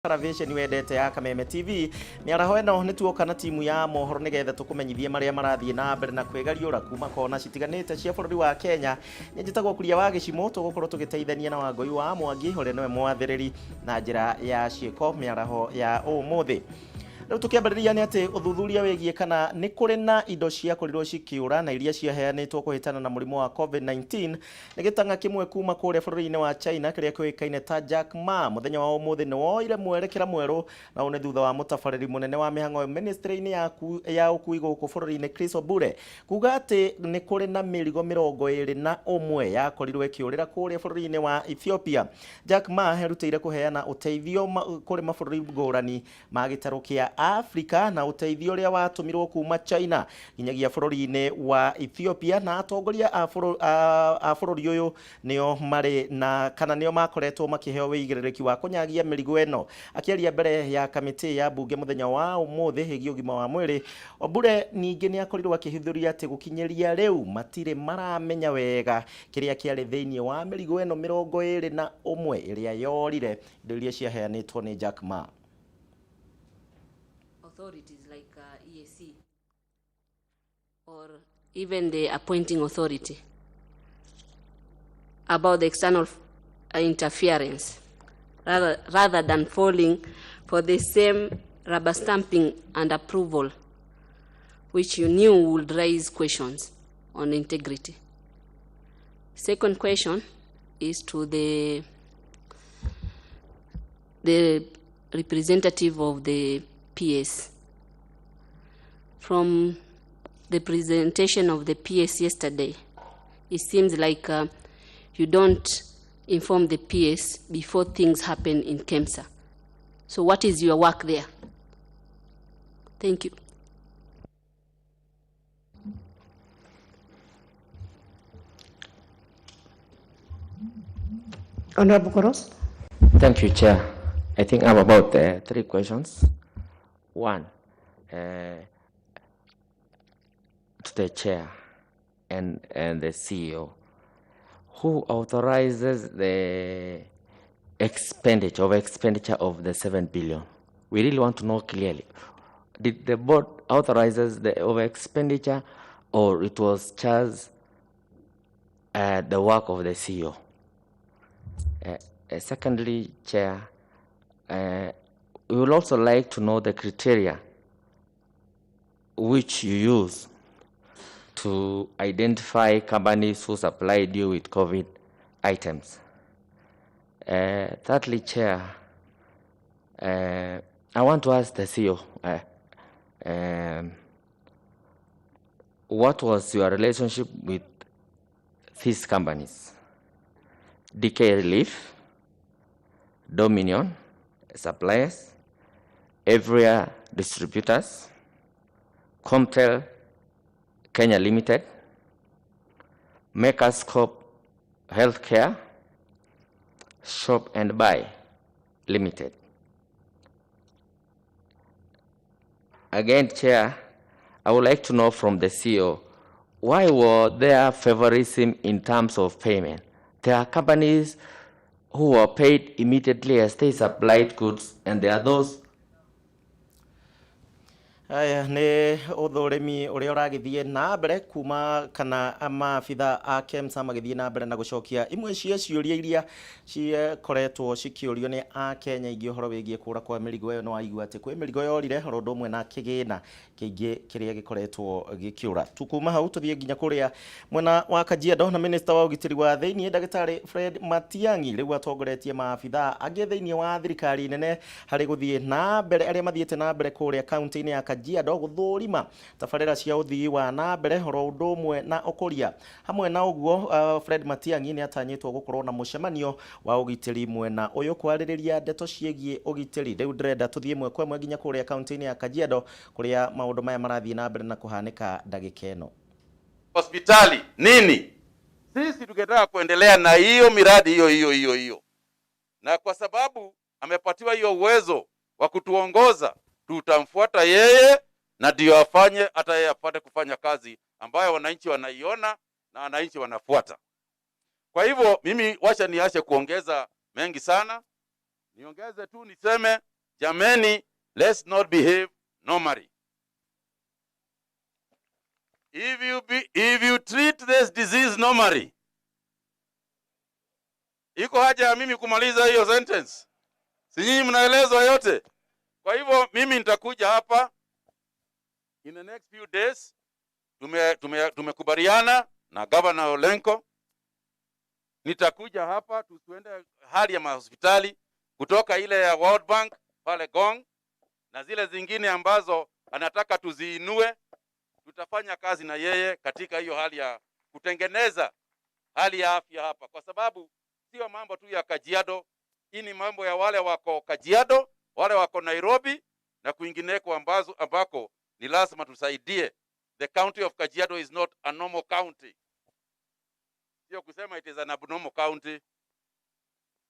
Television wendete ya Kameme TV. Mĩaraho ĩno nĩ tuoka na timu ya mohoro nĩgetha tũkũmenyithie marĩa marathiĩ na mbere na kwĩgariũra kuma kona citiganĩte cia bũrũri wa Kenya. Nĩ njĩtagwo Kuria wa Gĩcimũ, tũgũkorwo tũgĩteithania na Wangũi wa Mwangi ũrĩa nĩwe mwathĩrĩri na njĩra ya ciĩko mĩaraho ya ũmũthĩ. Rĩu tũkĩambĩrĩria nĩ atĩ ũthuthuria wĩgiĩ kana nĩ kũrĩ na indo ciakorirwo cikĩũra na iria ciaheanĩtwo kũhĩtana na mũrimũ wa COVID-19 nĩ gĩtang'a kĩmwe kuma kũrĩa bũrũri-inĩ wa China kĩrĩa kĩũĩkaine ta Jack Ma mũthenya wa ũmũthĩ nĩ woire mwerekera mwerũ, na ũũ nĩ thutha wa mũtabarĩri mũnene wa mĩhang'o ministry-inĩ ya ũkui gũkũ bũrũri-inĩ Chris Obure kuga atĩ nĩ kũrĩ na mĩrigo 21 yakorirwo ĩkĩũrĩra kũrĩa bũrũri-inĩ wa Ethiopia. Jack Ma erutĩire kũheana ũteithio kũrĩ mabũrũri ngũrani ma gĩtarũ kĩa Afrika na ũteithio ũrĩa watũmirwo kuma China nginyagia bũrũri-inĩ wa Ethiopia, na atongoria a bũrũri ũyũ nĩo marĩ na kana nĩo makoretwo makĩheo wĩigĩrĩrĩki wa kũnyagia mĩrigo ĩno. Akĩaria mbere ya kamĩtĩ ya mbunge mũthenya wa ũmũthĩ ĩgiĩ ũgima wa mwĩrĩ, Obure ningĩ nĩ akorirwo akĩhithũria atĩ gũkinyĩria rĩu matirĩ maramenya wega kĩrĩa kĩarĩ thĩinĩ wa mĩrigo ĩno 21 ĩrĩa yorire, indo iria ciaheanĩtwo nĩ Jack Ma. Authorities like EAC or even the appointing authority about the external interference rather than falling for the same rubber stamping and approval which you knew would raise questions on integrity. Second question is to the representative of the PS. From the presentation of the PS yesterday, it seems like you don't inform the PS before things happen in KEMSA. So what is your work there? Thank you. Honorable Koros. Thank you, Chair. I think I have about three questions. One, to the Chair and the CEO. Who authorizes the expenditure of the 7 billion? We really want to know clearly. Did the board authorizes the over expenditure, or it was just the work of the CEO? Secondly, Chair, we would also like to know the criteria which you use to identify companies who supplied you with COVID items. Thirdly, Chair, I want to ask the CEO, what was your relationship with these companies? DK Relief, Dominion Suppliers, Evria Distributors, Comtel Kenya Limited, Makerscope Healthcare, Shop and Buy Limited. Again, Chair, I would like to know from the CEO, why were there favorism in terms of payment? There are companies who were paid immediately as they supplied goods, and there are those. Aya nĩ ũthũrĩmi ũrĩa ũragĩthiĩ na mbere kuma kana maabitha a KEMSA magĩthiĩ na mbere na gũcokia imwe cia ciũria iria cikoretwo cikĩũrio nĩ Akenya aingĩ ũhoro wĩgiĩ kũra kwa mĩrigo ĩyo. Nĩ waigua atĩ kwĩ mĩrigo yorire oro ũndũ ũmwe na kĩgĩna kĩingĩ kĩrĩa gĩkoretwo gĩkĩũra. Tukuma hau tũthiĩ nginya kũrĩa mwena wa Kajiado na Minister wa ũgitĩri wa thĩinĩ Ndagĩtarĩ Fred Matiang'i rĩu atongoretie maabitha angĩ thĩinĩ wa thirikari nene harĩ gũthiĩ na mbere arĩa mathiĩte na mbere kũrĩa kaunti-inĩ ya Kajiado gũthũrima tabarĩra cia ũthii wa na mbere oro ũndũ ũmwe na ũkũria. Hamwe na ũguo, Fred Matiang'i nĩ atanyĩtwo gũkorwo na mũcemanio wa ũgitĩri mwena ũyũ kwarĩrĩria ndeto ciĩgiĩ ũgitĩri. Rĩu ndĩrenda tũthiĩ ĩmwe kwa ĩmwe nginya kũrĩa kaunti-inĩ ya Kajiado kũrĩa maũndũ maya marathiĩ na mbere na kũhanĩka ndagĩka ĩno. Hospitali nini? Sisi tukitaka kuendelea na hiyo miradi hiyo hiyo hiyo hiyo, na kwa sababu amepatiwa hiyo uwezo wa kutuongoza, tutamfuata yeye na ndio afanye, hata yeye apate kufanya kazi ambayo wananchi wanaiona na wananchi wanafuata. Kwa hivyo mimi wacha niache kuongeza mengi sana, niongeze tu niseme Jameni, let's not behave normally. If you treat this disease normally, iko haja ya mimi kumaliza hiyo sentence? Si nyinyi mnaelezwa yote? Kwa hivyo mimi nitakuja hapa in the next few days. Tumekubaliana na Governor Olenko, nitakuja hapa tuende hali ya mahospitali kutoka ile ya World Bank pale Gong na zile zingine ambazo anataka tuziinue. Tutafanya kazi na yeye katika hiyo hali ya kutengeneza hali ya afya hapa, kwa sababu sio mambo tu ya Kajiado. Hii ni mambo ya wale wako Kajiado, wale wako Nairobi na kwingineko ambako ni lazima tusaidie. The county of Kajiado is not a normal county. Sio kusema it is an abnormal county,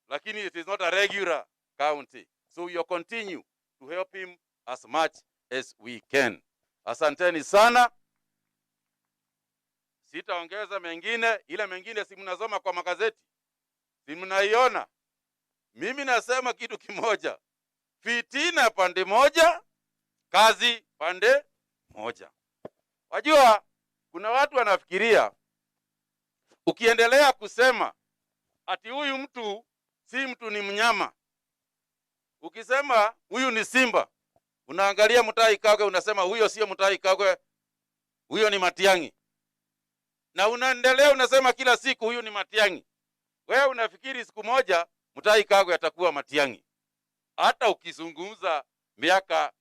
lakini it is not a regular county. So we will continue to help him as much as we can. Asanteni sana. Sitaongeza mengine, ile mengine si mnasoma kwa magazeti, si mnaiona. Mimi nasema kitu kimoja, fitina pande moja, kazi pande moja. Wajua kuna watu wanafikiria ukiendelea kusema ati huyu mtu si mtu ni mnyama, ukisema huyu ni simba, unaangalia Mutahi Kagwe unasema huyo sio Mutahi Kagwe, huyo ni Matiang'i, na unaendelea unasema kila siku huyu ni Matiang'i. Wewe unafikiri siku moja Mutahi Kagwe atakuwa Matiang'i? Hata ukizungumza miaka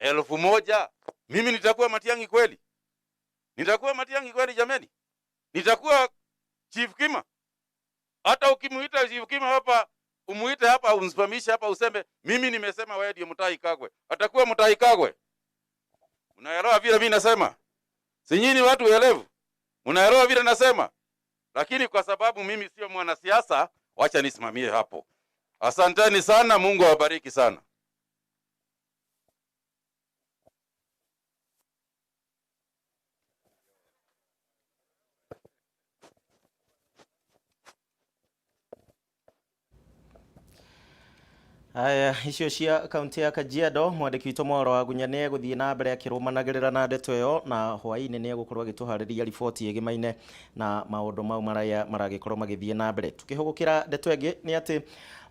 1000 mimi nitakuwa Matiang'i kweli? Nitakuwa Matiang'i kweli jameni? Nitakuwa Chief Kima? Hata ukimuita Chief Kima hapa, umuite hapa, umsimamishe hapa, useme mimi nimesema wewe ndio Mutahi Kagwe, atakuwa Mutahi Kagwe? Unaelewa vile mimi nasema? Si nyinyi watu waelevu? Unaelewa vile nasema? Lakini kwa sababu mimi sio mwanasiasa, wacha nisimamie hapo. Asanteni sana, Mungu awabariki sana. Aya, icio cia kaunti ya Kajiado, mwandĩki witũ Mworo wa Gunya nĩ egũthiĩ na mbere akĩrũmanagĩrĩra na ndeto ĩyo, na hwaĩ-inĩ nĩ egũkorwo agĩtũharĩria riboti ĩgĩmaine na maũndũ mau marĩa maragĩkorwo magĩthiĩ na mbere. Tukĩhũgũkĩra ndeto ĩngĩ nĩ atĩ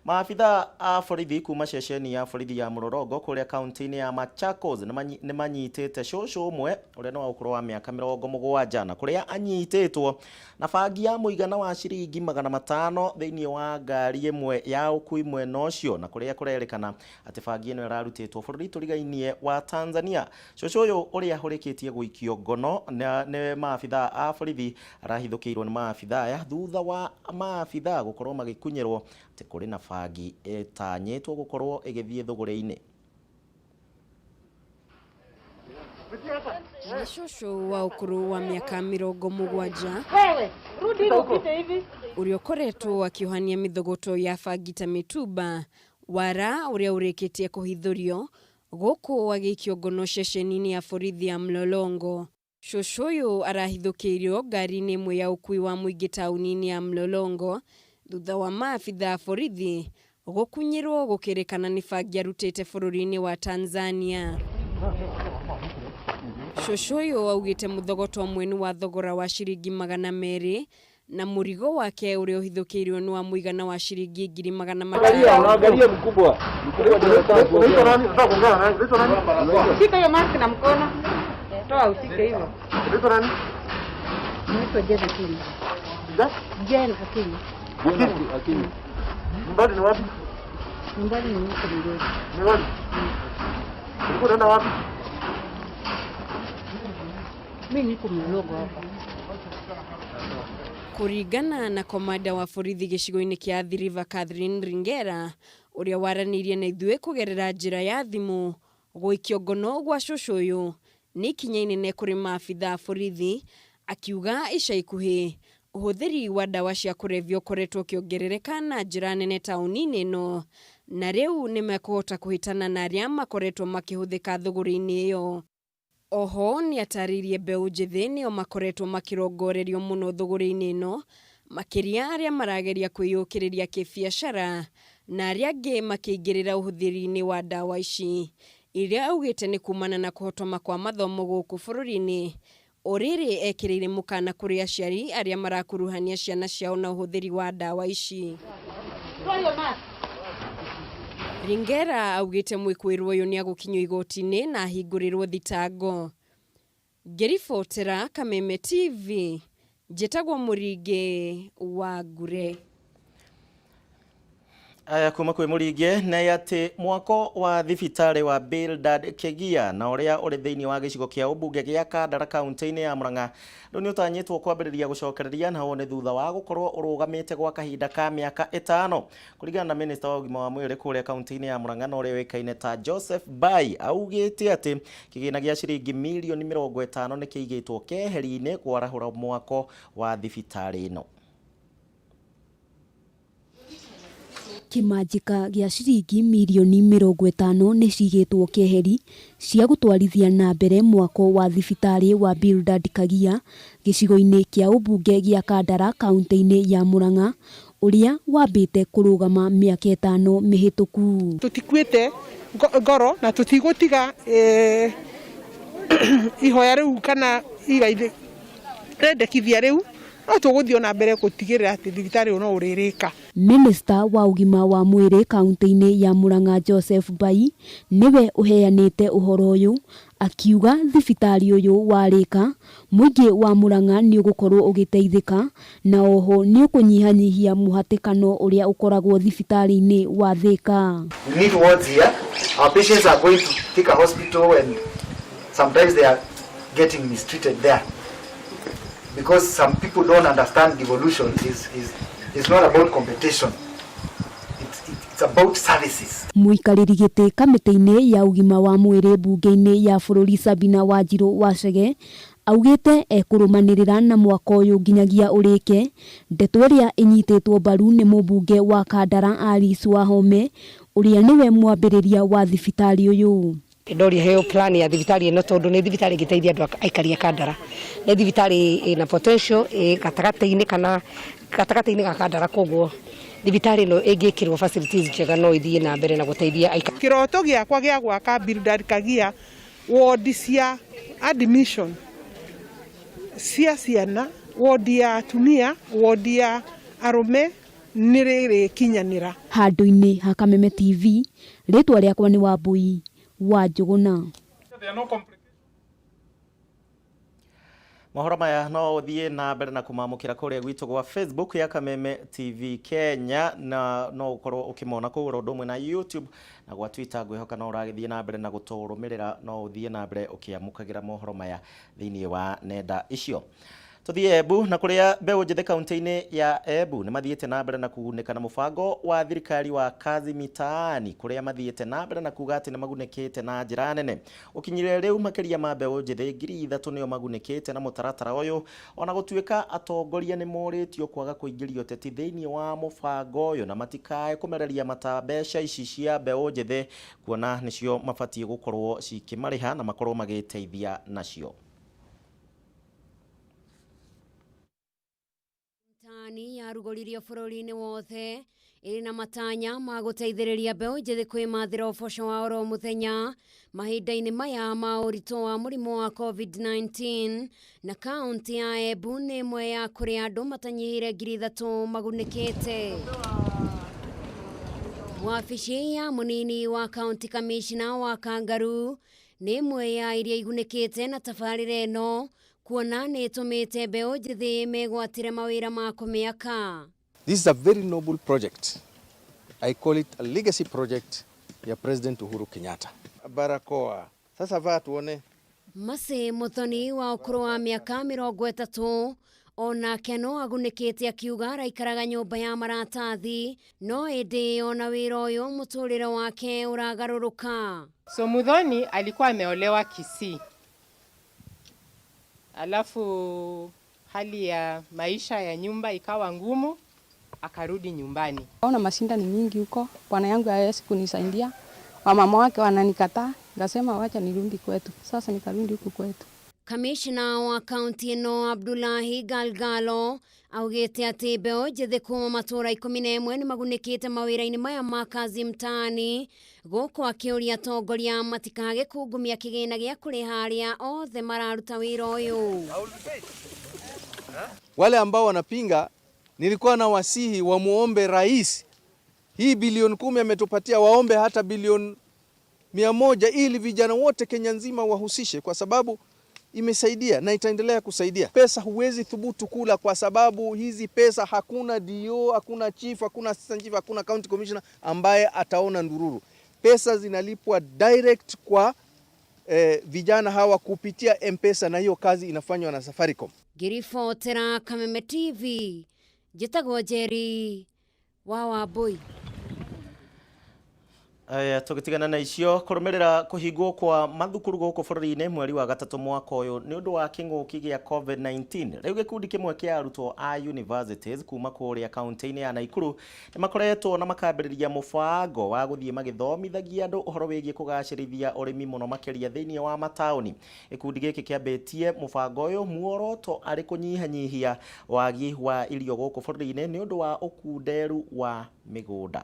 maabitha a borithi kuma ceceni ya borithi ya Mũrorong'o kũrĩa kaunti-inĩ ya Machakos nĩ manyitĩte cũcũ ũmwe ũrĩa nĩ wa ũkũrũ wa mĩaka 70, na kũrĩa anyitĩtwo na bangi ya mũigana wa ciringi 500 thĩinĩ wa ngari ĩmwe ya ũkui mwena ũcio, na kũrĩa kũrerĩkana atĩ bangi ĩno ĩrarutĩtwo bũrũri tũrigainie wa Tanzania. Cũcũ ũyũ ũrĩa ũrĩkĩtie gũikio ngono nĩ maabitha a borithi arahithũkĩirwo nĩ maabitha aya thutha wa maabitha gũkorwo magĩkunyĩrwo atĩ kũrĩ na bangi ĩtanyĩtwo gũkorwo ĩgĩthiĩ thũgũrĩ-inĩ. Nĩ cũcũ wa ũkũrũ wa mĩaka 70 ũrĩa ũkoretwo akĩohania mĩthogoto ya bangi ta mĩtumba, wara ũrĩa ũrĩkĩtie kũhithũrio gũkũ agĩikio ngono ceceni-inĩ ya borithi ya Mlolongo. Cũcũ ũyũ arahithũkĩirio ngari-inĩ ĩmwe ya ũkui wa mũingĩ taũni-inĩ ya Mlolongo thutha wa maabitha a borithi gũkunyĩrwo gũkĩrĩkana nĩ bangi arutĩte bũrũri-inĩ wa Tanzania. Cũcũ ũyũ augĩte mũthogoto ũmwe nĩ wa thogora wa ciringi 200 na mũrigo wake ũrĩa ũhithũkĩirwo nĩ wa mũigana wa ciringi 500,000. Shika hiyo mask na mkono. Toa ushike hivyo. Naitwa Jane Akinyi. Jane Akinyi. Nyumbani ni wapi? Nyumbani ni huko Migori. Migori. Ulikuwa unaenda wapi? Mimi niko Mlolongo hapa. Kũringana na komanda wa borithi gĩcigo-inĩ kĩa Athi River Catherine Ringera ũrĩa waranĩirie na ithuĩ kũgerera njĩra ya thimũ, gũikio ngono gwa cũcũ ũyũ nĩ ikinya inene kũrĩ maabitha a borithi, akiuga ica ikuhĩ ũhũthĩri wa ndawa cia kũrebia ũkoretwo ũkĩongerereka na njĩra nene taũni-inĩ ĩno, na rĩu nĩ mekũhota kũhĩtana na arĩa makoretwo makĩhũthĩka thũgũrĩ-inĩ ĩyo. Oho nĩ atarĩirie mbeũ njĩthĩ nĩo makoretwo makĩrongorerio mũno thũgũrĩ-inĩ ĩno, makĩria arĩa marageria kwĩyũkĩrĩria kĩbiacara Na arĩa angĩ makĩingĩrĩra ũhũthĩri-inĩ wa ndawa ici iria augĩte nĩ kumana na kũhotoma kwa mathomo gũkũ bũrũri-inĩ. O rĩrĩ ekĩrĩire mũkana kũrĩ aciari arĩa marakuruhania ciana ciao na ũhũthĩri wa ndawa ici. Ringera augĩte mwĩkũĩrwo ũyũ nĩagũkinyio igoti-inĩ na ahingũrĩrwo thitango. Ngĩribotera Kameme TV, njĩtagwo Mũringĩ wa Ngure. Aya kuma kwĩ Mũringĩ nĩ atĩ mwako wa thibitarĩ wa Bildad Kegia na ũrĩa ũrĩ thĩinĩ wa gĩcigo kĩa ũmbunge gĩa Kandara kaunti-inĩ ya Murang'a rĩu nĩ ũtanyĩtwo kwambĩrĩria gũcokereria, na ũũ nĩ thutha wa gũkorwo ũrũgamĩte gwa kahinda ka mĩaka 5. Kũringana na minista wa ũgima wa mwĩrĩ kũrĩa kaunti-inĩ ya Murang'a na ũrĩa ũĩkaine ta Joseph Bai, augĩte atĩ kĩgĩna gĩa ciringi mirioni 50 nĩ kĩigĩtwo keheri-inĩ kwarahũra mwako wa thibitarĩ ĩno. Kĩmanjĩka gĩa ciringi mirioni 50 nĩ cigĩtwo keheri cia gũtwarithia na mbere mwako wa thibitarĩ wa Bildad Kagia gĩcigo-inĩ kĩa ũmbunge gĩa Kandara kaunti-inĩ ya Murang'a ũrĩa wambĩte kũrũgama mĩaka 5 mĩhĩtũku. Tũtikuĩte ngoro na tũtigũtiga ihoya rĩu kana igai rendekithia rĩu, no tũgũthiĩ ona mbere gũtigĩrĩra atĩ thibitarĩ ũyũ no ũrĩrĩka. Minista wa ũgima wa mwĩrĩ kaunti-inĩ ya Murang'a Joseph Bai nĩwe ũheanĩte ũhoro ũyũ akiuga thibitarĩ ũyũ warĩka mũingĩ wa Murang'a nĩ ũgũkorwo ũgĩteithĩka na oho nĩ ũkũnyihanyihia mũhatĩkano ũrĩa ũkoragwo thibitarĩ-inĩ wa Thika. We need wards here. Our patients are going to Thika Hospital and sometimes they are getting mistreated there because some people don't understand devolution is not about competition. It's about services. Mũikarĩri gĩtĩ kamĩtĩ-inĩ ya ũgima wa mwĩrĩ mbunge-inĩ ya bũrũri Sabina Wanjirũ Wacege augĩte ekũrũmanĩrĩra na mwaka ũyũ nginyagia ũrĩke, ndeto ĩrĩa ĩnyitĩtwo mbaru nĩ mũmbunge wa Kandara Alice Wahome ũrĩa nĩwe mwambĩrĩria wa thibitarĩ ũyũ. Ndoria heo plan ya thibitarĩ ĩno tondũ nĩ thibitarĩ ĩngĩteithia andũ aikari a Kandara. Nĩ thibitarĩ ĩna potential ĩ gatagatĩ-inĩ kana gatagatĩ-inĩ ga Kandara, koguo thibitarĩ ĩno ĩngĩkĩrwo facilities njega no ĩthiĩ na mbere na gũteithia aikari. Kĩroto gĩakwa gĩa gwaka Bildad Kagia ward cia admission cia ciana, ward ya atumia, ward ya arũme nĩ rĩrĩkinyanĩra. Handũ-inĩ ha Kameme TV, rĩtwa rĩakwa nĩ Wambui wa Njũgũna. Mohoro maya no ũthiĩ na mbere na kũmamũkĩra kũrĩa gwitũ gwa Facebook ya Kameme TV Kenya, na no ũkorwo ũkĩmona kũu oro ũndũ ũmwe na YouTube na gwa Twitter. Ngwĩhoka no ũragĩthiĩ na mbere na gũtũrũmĩrĩra, no ũthiĩ na mbere ũkĩamũkagĩra mohoro maya thĩinĩ wa nenda icio. Tuthiĩ Embu, na kũrĩa mbeũ njĩthĩ kaunti-inĩ ya Embu nĩ mathiĩte na mbere na kũgunĩka na mũbango wa thirikari wa Kazi Mitaani, kũrĩa mathiĩte na mbere na kuga atĩ nĩ magunĩkĩte na njĩra nene. Gũkinyĩria rĩu makĩria ma mbeũ njĩthĩ 3,000 nĩo magunĩkĩte na mũtaratara ũyũ, ona gũtuĩka atongoria nĩ morĩtio kwaga kũingĩria ũteti thĩinĩ wa mũbango ũyũ na matikae kũmereria mata mbeca ici cia mbeũ njĩthĩ, kuona nĩcio mabatiĩ gũkorwo cikĩmarĩha na makorwo magĩteithia nacio. Mitaani yarugũririo bũrũri-inĩ wothe ĩrĩ na matanya ma gũteithĩrĩria mbeũ njĩthĩ kwĩmathĩra ũboco wa oro mũthenya mahinda-inĩ maya ma ũritũ wa mũrimũ wa COVID-19, na kaunti ya Embu nĩ ĩmwe ya kũrĩa andũ matanyihĩire 3,000 magunĩkĩte. Wabici ya mũnini wa kaunti kamishna wa Kangaru nĩ ĩmwe ya iria igunĩkĩte na tabarĩra ĩno, kuona nĩ ĩtũmĩte mbeũ njĩthĩ megwatĩre mawĩra ma kũmĩaka. This is a very noble project. I call it a legacy project ya President Uhuru Kenyatta. Barakoa. Sasa vaa tuone. Mercy Muthoni wa ũkũrũ wa mĩaka 30 onake no agunĩkĩte akiuga araikaraga nyũmba ya maratathi, no ĩndĩ ona wĩra ũyũ mũtũrĩre wake ũragarũrũka. So Muthoni alikuwa ameolewa Kisii, alafu hali ya maisha ya nyumba ikawa ngumu, akarudi nyumbani. Ona mashinda ni mingi huko, bwana yangu hawezi kunisaidia, wamama wake wananikataa, nikasema wacha nirudi kwetu. Sasa nikarudi huku kwetu. Kamishna wa kaunti ĩno Abdullahi Galgalo augĩte atĩ mbeũ njĩthĩ kuma matũũra 11 nĩ magunĩkĩte mawĩra-inĩ maya ma kazi mtaani, gũkũ akĩũria atongoria matikage kungumia kĩgĩna gĩa kũrĩha arĩa othe mararuta wĩra ũyũ. Wale ambao wanapinga, nilikuwa na wasihi wamuombe rais hii bilioni 10 ametupatia, waombe hata bilioni 100 ili vijana wote Kenya nzima wahusishe, kwa sababu imesaidia na itaendelea kusaidia. Pesa huwezi thubutu kula, kwa sababu hizi pesa hakuna DO, hakuna chief, hakuna assistant chief, hakuna county commissioner ambaye ataona ndururu. Pesa zinalipwa direct kwa vijana hawa kupitia M-Pesa, na hiyo kazi inafanywa na Safaricom. Ngĩribotera Kameme TV, njĩtagwo Njeri wa Wambui. Aya, tũgĩtigana na icio kũrũmĩrĩra kũhingwo kwa mathukuru gũkũ bũrũri-inĩ mweri wa gatatũ mwaka ũyũ nĩ ũndũ wa kĩng'ũki gĩa COVID-19. Rĩu gĩkundi kĩmwe kĩa arutwo a universities kuma kũrĩa kaunti-inĩ ya Naikuru nĩ makoretwo na makambĩrĩria mũbango wa gũthiĩ magĩthomithagia andũ ũhoro wĩgiĩ kũgacĩrithia ũrĩmi mũno makĩria thĩinĩ wa mataũni. Gĩkundi gĩkĩ kĩambĩtie mũbango ũyũ muoroto arĩ kũnyihanyihia wagi wa irio gũkũ bũrũri-inĩ nĩ ũndũ wa ũkunderu wa mĩgũnda.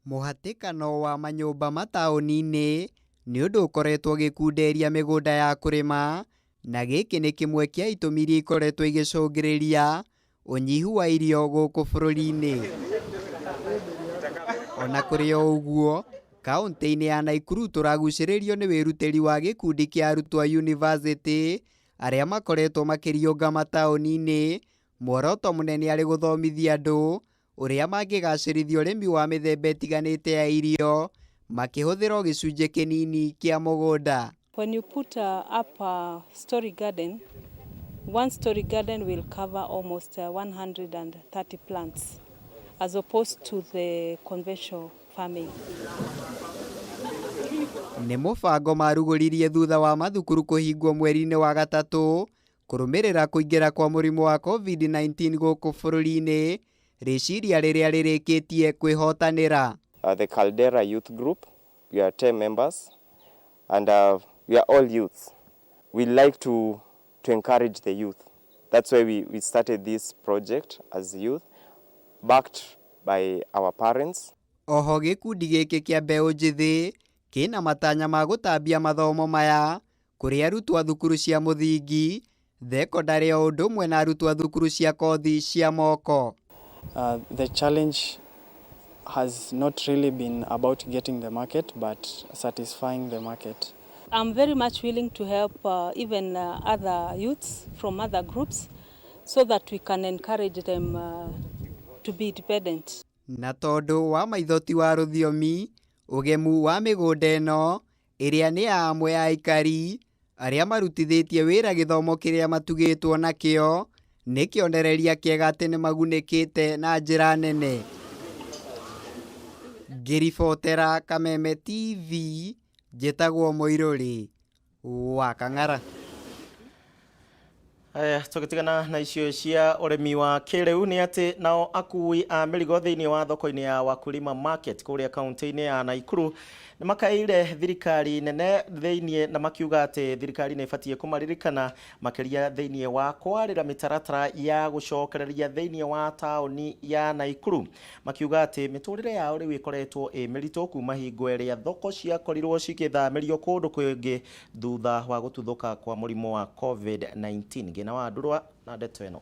Mũhatĩkano wa manyũmba mataũni-inĩ nĩ ũndũ ũkoretwo ũgĩkunderia mĩgũnda ya kũrĩma, na gĩkĩ nĩ kĩmwe kĩa itũmi iria ikoretwo igĩcũngĩrĩria ũnyihu wa irio gũkũ bũrũri-inĩ. Ona kũrĩ o ũguo, kaũntĩ-inĩ ya Naikuru tũragucĩrĩrio nĩ wĩrutĩri wa gĩkundi kĩa arutwo a yunivasĩtĩ arĩa makoretwo makĩriũnga mataũni-inĩ, muoroto mũnene arĩ gũthomithia andũ ũrĩa mangĩgacĩrithia ũrĩmi wa mĩthemba ĩtiganĩte ya irio makĩhũthĩra o gĩcunjĩ kĩnini kĩa mũgũnda. When you put up a story garden, one story garden will cover almost 130 plants as opposed to the conventional farming. Nĩ mũbango marugũririe thutha wa mathukuru kũhingwo mweri-inĩ wa gatatũ kũrũmĩrĩra kũingĩra kwa mũrimũ wa COVID-19 gũkũ bũrũri-inĩ, rĩciria rĩrĩa rĩrĩkĩtie kwĩhotanĩra. The Caldera Youth Group, we are 10 members and we are all youths. We like to encourage the youth. That's why we started this project as youth, backed by our parents. Oho gĩkundi gĩkĩ kĩa mbeũ njĩthĩ kĩna matanya ma gũtambia mathomo maya kũrĩ arutwo a thukuru cia mũthingi, thekondarĩ o ũndũ ũmwe na arutwo a thukuru cia kothi cia moko. The challenge has not really been about getting the market, but satisfying the market. I'm very much willing to help even other youths from other groups so that we can encourage them to be independent. Na tondũ wa maitho ti wa rũthiomi, ũgemu wa mĩgũnda ĩno ĩrĩa nĩ ya amwe a aikari arĩa marutithĩtie wĩra gĩthomo kĩrĩa matugĩtwo nakĩo nĩ kĩonereria kĩega atĩ nĩ magunĩkĩte na njĩra nene. Ngĩribotera Kameme TV, njĩtagwo Mũirũrĩ wa Kang'ara. Aya, tũgĩtigana na icio cia ũrĩmi wa kĩrĩu nĩ atĩ nao akui a mĩrigo thĩinĩ wa thoko-inĩ ya Wakulima Market kũrĩa kaunti-inĩ ya Naikuru nĩ makaĩire thirikari nene thĩinĩ na makiuga atĩ thirikari nĩ ĩbatiĩ kũmaririkana makĩria thĩinĩ wa kwarĩra mĩtaratara ya gũcokereria thĩinĩ wa taũni ya Naikuru, makiuga atĩ mĩtũrĩre yao rĩu ĩkoretwo ĩ mĩritũ kuma hingo ĩrĩa thoko ciakorirwo cigĩthamĩrio kũndũ kũngĩ thutha wa gũtuthũka kwa mũrimũ wa COVID-19. Ngĩna wa Ndurwa na ndeto ĩno.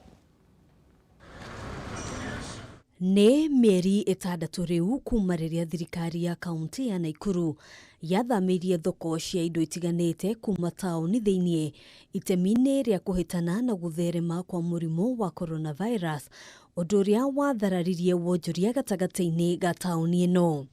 Nĩ mĩeri 6 rĩu kuma rĩrĩa thirikari ya kaunti ya Naikuru yathamĩirie thoko cia indo itiganĩte kuma taũni thĩinĩ itemi-inĩ rĩa kũhĩtana na gũtherema kwa mũrimũ wa coronavirus, ũndũ ũrĩa wathararirie wonjoria gatagatĩ-inĩ ga taũni ĩno.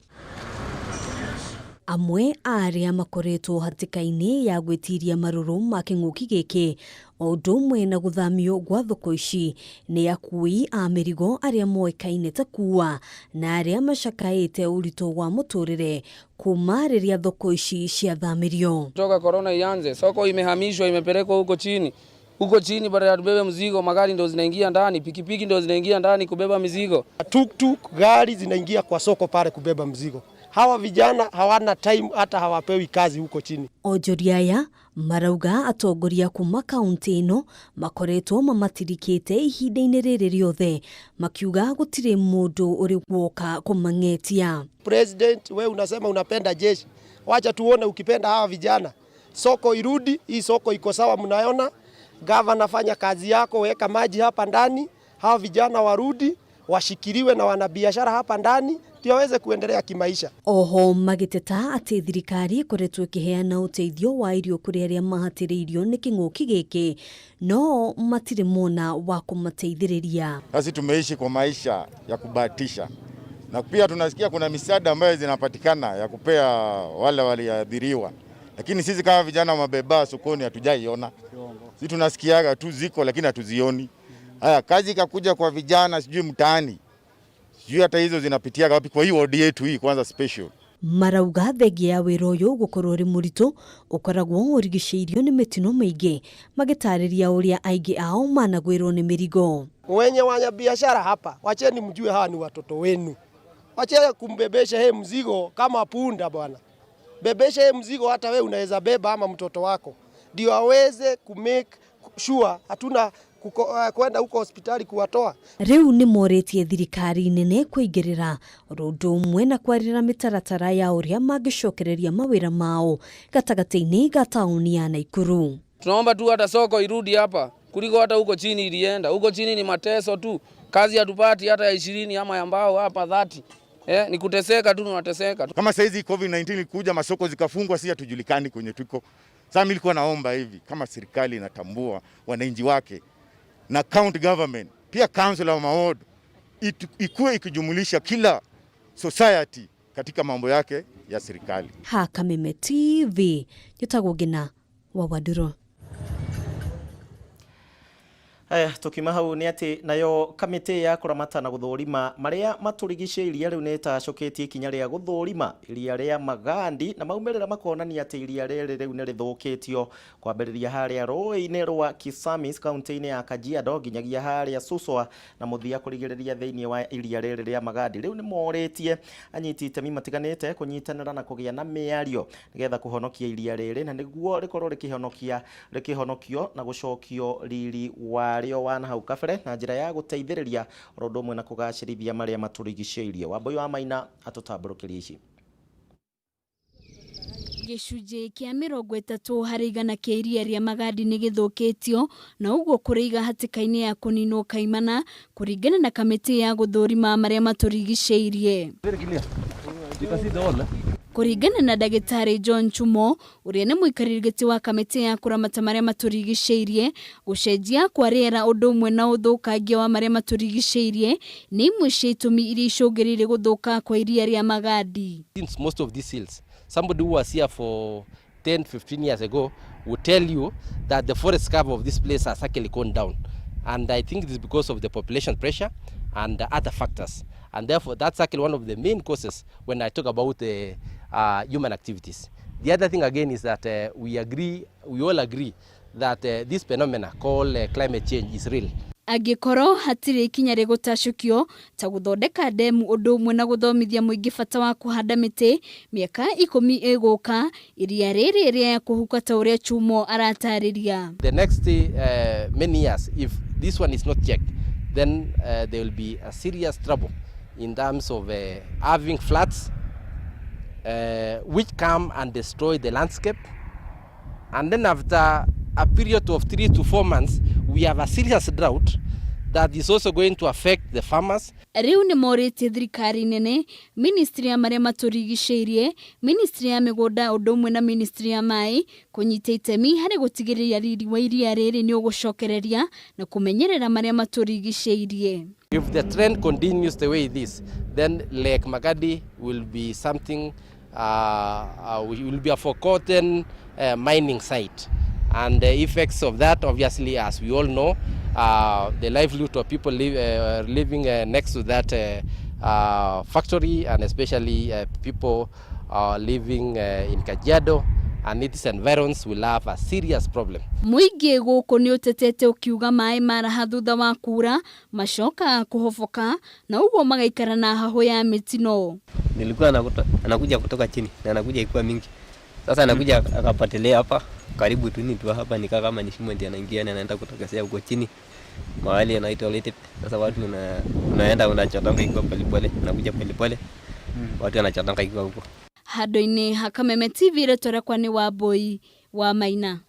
Amwe a arĩa makoretwo hatĩka-inĩ ya gwĩtiria marũrũ ma kĩng'ũki gĩkĩ o ũndũ ũmwe na gũthamio gwa thoko ici nĩ akui a mĩrigo arĩa moĩkaine ta kuua na arĩa macakaĩte ũritũ wa mũtũrĩre kuma rĩrĩa thoko ici ciathamirio. Toka corona ianze, soko imehamishwa imepelekwa huko chini. Huko chini badala ya tubebe mzigo, magari ndo zinaingia ndani, pikipiki ndo zinaingia ndani kubeba mizigo. Tuktuk, gari zinaingia kwa soko pale kubeba mzigo. Hawa vijana hawana time, hata hawapewi kazi huko chini. Onjoria aya marauga atongoria kuma kaunti ĩno makoretwo mamatirikĩte ihinda-inĩ rĩrĩ rĩothe, makiuga gũtirĩ mũndũ ũrĩ woka kũmang'etia. President, we unasema unapenda jeshi, wacha tuone ukipenda hawa vijana. Soko irudi, hii soko iko sawa, mnaona. Gavana, fanya kazi yako, weka maji hapa ndani, hawa vijana warudi washikiliwe na wanabiashara hapa ndani ndio waweze kuendelea kimaisha. Oho magĩteta atĩ thirikari ĩkoretwo ĩkĩheana ũteithio wa irio kũrĩ arĩa mahatĩrĩirio nĩ kĩng'ũki gĩkĩ, no matirĩ mona wa kũmateithĩrĩria. Sisi tumeishi kwa maisha ya kubahatisha, na pia tunasikia kuna misaada ambayo zinapatikana ya kupea wale waliadhiriwa, lakini sisi kama vijana wa mabeba sokoni hatujaiona. Sisi tunasikiaga tu ziko, lakini hatuzioni. Haya, kazi ikakuja kwa vijana, sijui mtaani, sijui hata hizo zinapitia wapi kwa hii ward yetu hii kwanza special. Marauga thengia ya wĩra ũyũ gũkorwo ũrĩ mũritũ ũkoragwo ũrigicĩirio nĩ mĩtino mĩingĩ, magĩtarĩria ũrĩa aingĩ ao managwĩrwo nĩ mĩrigo. Wenye wanabiashara hapa, wacheni mjue hawa ni watoto wenu. Wacheni kumbebesha he mzigo kama punda bwana. Bebesha he mzigo hata we unaweza beba ama mtoto wako, ndio aweze kumake sure hatuna kwenda huko hospitali kuwatoa. Rĩu nĩ morĩtie thirikari nene kũingĩrĩra oro ũndũ ũmwe na kwarĩra mĩtaratara ya ũrĩa mangĩcokereria mawĩra mao gatagatĩ-inĩ ga taũni ya Naikuru. Tunaomba tu hata soko irudi hapa kuliko hata huko chini ilienda. Huko chini ni mateso tu, kazi hatupati hata ya 20 ama ya mbao hapa 30. Ni kuteseka tu, tunateseka. Kama saizi COVID-19 ilikuja, masoko zikafungwa, si hatujulikani kwenye tuko. Sasa mimi nilikuwa naomba hivi, kama serikali inatambua wananchi wake na county government, pia council wa maward ikuwe ikijumulisha kila society katika mambo yake ya serikali. Ha Kameme TV, njĩtagwo Ngina wa Wanduro. Aya, tukiuma hau nĩ atĩ nayo kamĩtĩ ya kũramata na gũthũrima marĩa matũrigicĩirie rĩu nĩ ĩtacũkĩtie ikinya rĩa gũthũrima iria rĩa Magadi, na maumĩrĩra makonania atĩ iria rĩrĩ rĩu nĩ rĩthũkĩtio kwambĩrĩria harĩa rũĩ-inĩ rwa Kisamis kaunti-inĩ ya Kajiado nginyagia harĩa Suswa na mũthia kũrigĩrĩria thĩinĩ wa iria rĩrĩ rĩa Magadi. Rĩu nĩ morĩtie anyiti itemi matiganĩte kũnyitanĩra na kũgĩa na mĩario nĩgetha kũhonokia iria rĩrĩ, na nĩguo rĩkorwo rĩkĩhonokio na gũcokio riri wa rĩo wa na hau kabere na njĩra ya gũteithĩrĩria oro ũndũ ũmwe na kũgacĩrithia marĩa matũrigicĩirie. Wambui wa Maina atũtambũrũkĩrie ici. Gĩcunjĩ kĩa 30% kĩa iria rĩa Magadi nĩ gĩthũkĩtio na ũguo kũrĩiga hatĩka-inĩ ya kũninwo kaimana kũringana na kamĩtĩ ya gũthũrima marĩa matũrigicĩirie. Kũringana na ndagĩtarĩ John Chumo ũrĩa nĩ mũikarĩri gĩtĩ wa kamĩtĩ ya kũramata marĩa matũrigicĩirie, gũcenjia kwa rĩera ũndũ ũmwe na ũthũkangia wa marĩa matũrigicĩirie nĩ imwe cia itũmi iria icũngĩrĩirie gũthũka kwa iria rĩa Magadi. Since most of these hills, somebody who was here for 10, 15 years ago would tell you that the forest cover of this place has actually gone down. And I think it is because of the population pressure and other factors. And therefore, that's actually one of the main causes when I talk about the human activities. The other thing again is that we all agree that this phenomena called climate change is real. Angĩkorwo hatirĩ ikinya rĩgũtacũkio ta gũthondeka ndemu ũndũ ũmwe na gũthomithia mũingĩ bata wa kũhanda mĩtĩ, mĩaka 10 ĩgũka iria rĩrĩ rĩa kũhuka ta ũrĩa Chumo aratarĩria. The next many years, if this one is not checked, then there will be a serious trouble in terms of having floods which come and destroy the landscape. And then after a period of 3 to 4 months, we have a serious drought that is also going to affect the farmers. Rĩu nĩ morĩtie thirikari nene, ministry ya marĩa matũrigicĩirie, ministry ya mĩgũnda ũndũ ũmwe na ministry ya maĩ kũnyita itemi harĩ gũtigĩrĩra riri wa iria rĩrĩ nĩ ũgũcokereria na kũmenyerera marĩa matũrigicĩirie. If the trend continues the way it is, then Lake Magadi will be something, will be a forgotten mining site. And the effects of that, obviously, as we all know, the livelihood of people living next to that factory, and especially people living in Kajiado and its environs will have a serious problem. Mũingĩ gũkũ nĩ ũtetete ũkiuga maĩ maraha thutha wa kura macoka kũhoboka na ũguo magaikara na hahũ ya mĩtino. Nilikuwa anakuja kutoka chini na anakuja ikiwa mingi. Sasa anakuja akapatelea hapa karibu tu ni tu hapa, nikaa kama ni shimo ndiye anaingia na anaenda kutokezea huko chini mahali anaitwa Letep. Sasa watu unaenda unachotonga ikiwa polepole, unakuja polepole, watu wanachotonga ikiwa huko. Handũ-inĩ ha Kameme TV rĩtwa rĩakwa nĩ Wambui wa Maina.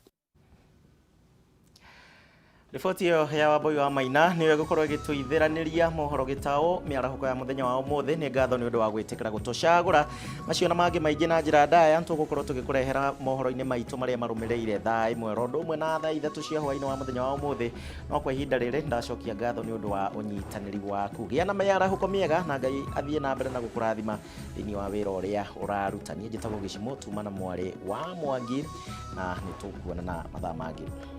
Riboti ĩyo ya Wambui wa Maina nĩyo ĩgũkorwo ĩgĩtũithĩranĩria mohoro gĩtaũ mĩarahũko ya mũthenya wa ũmũthĩ. Nĩ ngatho nĩ ũndũ wa gwĩtĩkĩra gũtũcagũra. Macio na mangĩ maingĩ na njĩra ndaya tũgũkorwo tũgĩkũrehera mohoro-inĩ maitũ marĩa marũmĩrĩire thaa 1 ro ũndũ ũmwe na thaa 3 cia hwaĩ-inĩ wa mũthenya wa ũmũthĩ. No kwa ihinda rĩrĩ ndacokia ngatho nĩ ũndũ wa ũnyitanĩri waku. Gĩa na mĩarahũko mĩega na Ngai athiĩ na mbere na gũkũrathima thĩinĩ wa wĩra ũrĩa ũraruta. Niĩ njĩtagwo Gĩcimũ tuma na mwarĩ wa Mwangi na nĩ tũkuonana mathaa mangĩ.